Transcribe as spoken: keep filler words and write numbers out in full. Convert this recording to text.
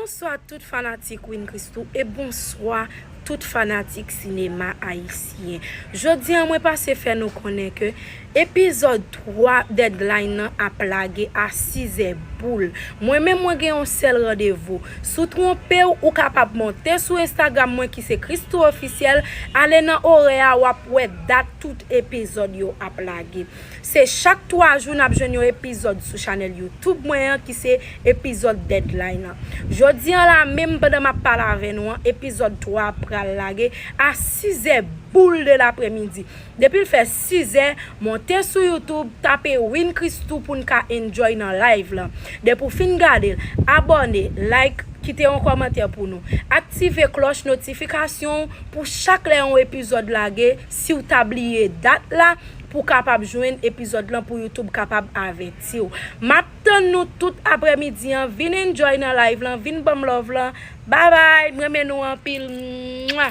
Bonswa tout fanatik Win Christoo e bonswa tout fanatik sinema ayisyen. Jodi a mwen pase fè nou konnen ke epizòd twa Deadline nan ap lage a sizè boul. Mwen menm mwen gen yon sèl randevou. Si w twonpe w, ou kapab monte sou Instagram mwen ki se Christoo Officiel, ale nan orè a w ap wè dat tout epizòd yo ap lage. Se chak twa jou n ap jwenn yon epizòd sou chanèl YouTube mwen an ki se epizòd Deadline lan. Jodi a la menm pandan m ap pale avè nou an, epizòd twa a pral lage a sizè boul de lapremidi. Depi l fè sizè, monte sou YouTube, tape Win Christoo pou n ka enjoy nan live lan. Depi w fin gade l, abòne, like, kite yon kòmantè pou nou. Aktive klòch notifikasyon pou chak lè yon epizòd lage, si w ta bliye dat la, pou w kapab jwenn epizòd lan pou YouTube kapab avèti w. M ap tann nou tout aprèmidi an, vin enjoy nan live lan, vin ban m love lan. Babay, m renmen nou anpil. Mwa!